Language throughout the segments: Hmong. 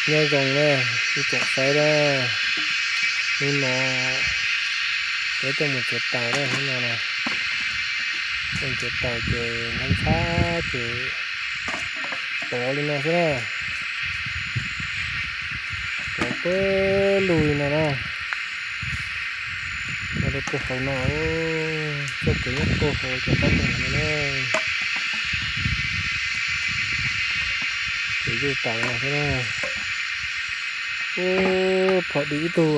Nyob zoo na, ib tsoom saib na, hnub no peb tuaj mus txiav taws na, hnub no na, tuaj txiav taws ces ntxhab ntxhab ces pov li no xwb na, pov pawg lug li no na, pov rau puag hauv no, txoj kev nyob puag hauv cov qab ntoo no na, ces yuj taws no xwb na. Ub, phom dim ib tug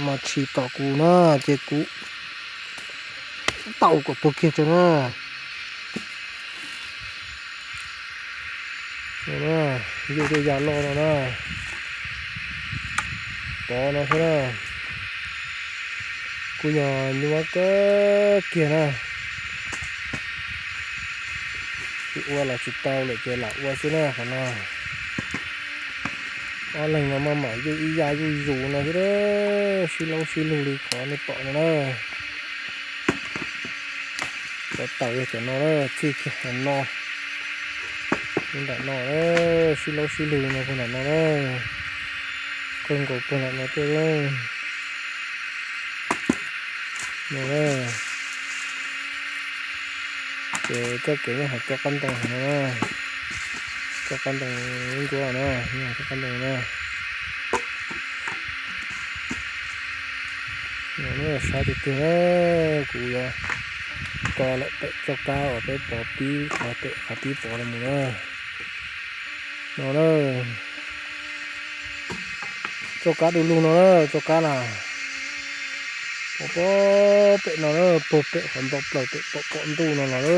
mos tshis tom kuv na, ces kuv tau kom puag kiag tso na. Yuj tej yam loj no na, pov no xwb na, kuj yog nyuaj kawg kiag na. Tsis ua los tsis tau lawm ces lam ua xwb na qhov no. Ob leeg no maj mam yuj ib yam yuj zus no xwb, sib laub sib lug li qhov nej pom no na. Cov taws yog cov no na, txij kiag qhov no, nram no, sib laub sib lug no puag nram no na, kawg nkaus puag nram no tuaj. No na, ces txoj kev nyob hauv cov qab ntoo no, cov qab ntoo ib ncuab no, cov qab ntoo na. No na, sab tiag tiag na, kuv yuav ko lawm pem txoj kab uas peb pov pib, qhov pem qhov pib pov los mus na. No na, txoj kab du lug no na, txoj kab na, pov pem no na, puag pem qhov nto plaws pem pom pom ntuj no los na.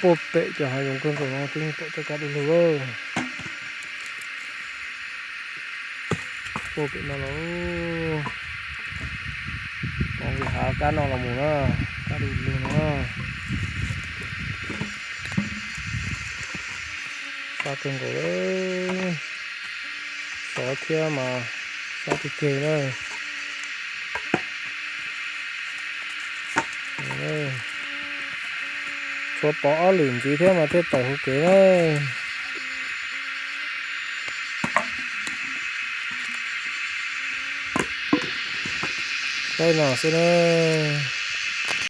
Puag pem cov hav zoov kawg nkaus no twb pom txoj kab du lug lawm. Puag pem no los, pov hav kab no los mus na, kab du lug no. Sab kawg nkaus, sov thiab mas sab tiag tiag na. Tshuav pov ob lwm ntxiv thiab mas thiaj tawm hauv kev na. Saib no xwb na.